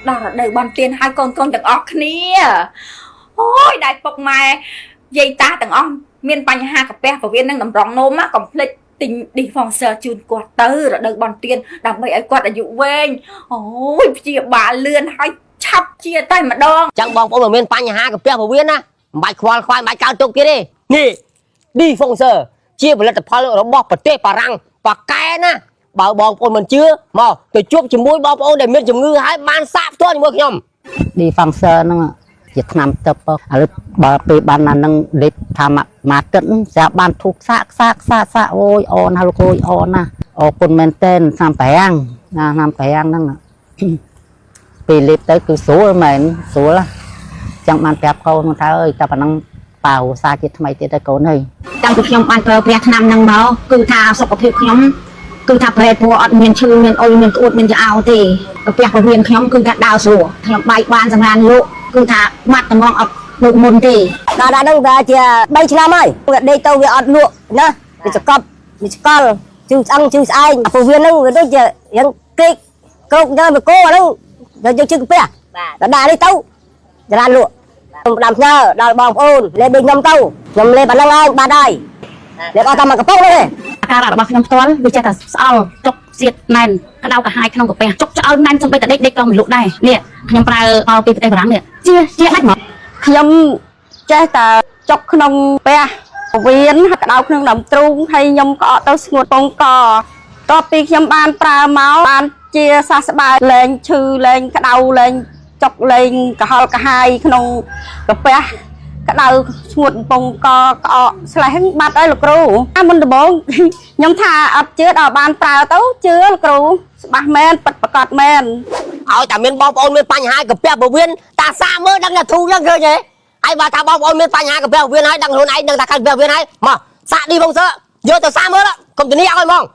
ដល់រដូវបន់ទៀនហើយកូនកូនទាំងអស់គ្នាអូយដែលពុកម៉ែយាយតាទាំងអស់មានបញ្ហាកាពះពវៀននិងតម្រងនោមណាកុំភ្លេចទិញ Diffuser ជូនគាត់ទៅរដូវបន់ទៀនដើម្បីឲ្យគាត់អាយុវែងអូយព្យាបាលលឿនហើយឆាប់ជាតែម្ដង ចឹងបងប្អូនបើមានបញ្ហាកាពះពោះវៀនណាមិនបាច់ខ្វល់ខ្វាយមិនបាច់កើតទុកទៀតទេនេះ Diffuser ជាផលិតផលរបស់ប្រទេសបារាំងប៉ាកែណាបើបងប្អូនមិនជឿមកទៅជួបជាមួយបងប្អូនដែលមានជំងឺហើយបានសាកផ្ទាល់ជាមួយខ្ញុំ Diffuser ហ្នឹងជាថ្នាំទឹកឥឡូវបើពេលបានអាហ្នឹងលេបថាមកទឹកស្រាប់បានធូបសាកសាកសាកសាកអូយអូនណាលោកអើយអូនណាអរគុណមែនទែនថ្នាំប្រាំងណាថ្នាំប្រាំងហ្នឹង ពេលលេបទៅគឺស្រួលមែនស្រួលចង់បានប្រាប់កូនថាអើយតែប៉ុណ្ណឹងប៉ាឧស្សាហ៍ជាថ្មីទៀតទៅកូនអើយ តាំងពីខ្ញុំបានប្រើប្រាស់ថ្នាំហ្នឹងមកគឺថាសុខភាពខ្ញុំគឺថាប្រែព្រោះអត់មានឈឺមានអុយមានក្អួតមានឆ្អោទេកាពះពោះវៀនខ្ញុំគឺថាដើរស្រួលខ្ញុំបែកបានសម្រានលក់គឺថាម៉ាត់ត្មងអត់ដូចមុនទេ ដល់ដល់ហ្នឹងវាជា3ឆ្នាំហើយវាដេកទៅវាអត់លក់ណាវាសកប់វាស្កល់ជឺស្អឹងជឺស្អែងពោះវៀនហ្នឹងវាដូចជាយ៉ាងគេកក្រោកទៅវាគោអាហ្នឹងយើងជឺកាពះដល់ដាក់នេះទៅចរានលក់ខ្ញុំផ្ដាំផ្ញើដល់បងប្អូនលេបដូចខ្ញុំទៅខ្ញុំលេបអាហ្នឹងឯងបាត់ហើយលេបអស់តែមកកំប៉ុងហ្នឹងឯង អាការៈរបស់ខ្ញុំផ្ទាល់វាចេះតែស្អល់ចុកសៀតណែនក្តៅក្រហាយក្នុងកាពះចុកឆ្អើណែនសំបីតែដេកដេកក៏មិនលក់ដែរនេះខ្ញុំប្រើមកពីប្រទេសបារាំងនេះជាជាដាច់មក ខ្ញុំចេះតែចុកក្នុងផ្ទះវៀនហើយក្តៅក្នុងដើមទ្រូងហើយខ្ញុំក៏អត់ទៅស្ងួតពងកតបពីខ្ញុំបានប្រើមកបានជាសះស្បើយលែងឈឺលែងក្តៅលែងចុកលែងកហល់កាហាយក្នុងកាពះក្តៅស្ងួតពងកក្អកស្លេះហ្នឹងបាត់ហើយលោកគ្រូអាមុនដំបូង ខ្ញុំថាអត់ជឿដល់បានប្រើទៅជឿលោកគ្រូច្បាស់មែនពិតប្រាកដមែន ឲ្យតែមានបងប្អូនមានបញ្ហាកាពះពោះវៀនតាសាកមើលដឹងថាធូរហ្នឹងឃើញទេហើយបើថាបងប្អូនមានបញ្ហាកាពះពោះវៀនហើយដឹងខ្លួនឯងដឹងថាកើតកាពះពោះវៀនហើយមកសាក Diffuser យកទៅសាកមើលកុំធានាឲ្យហ្មង។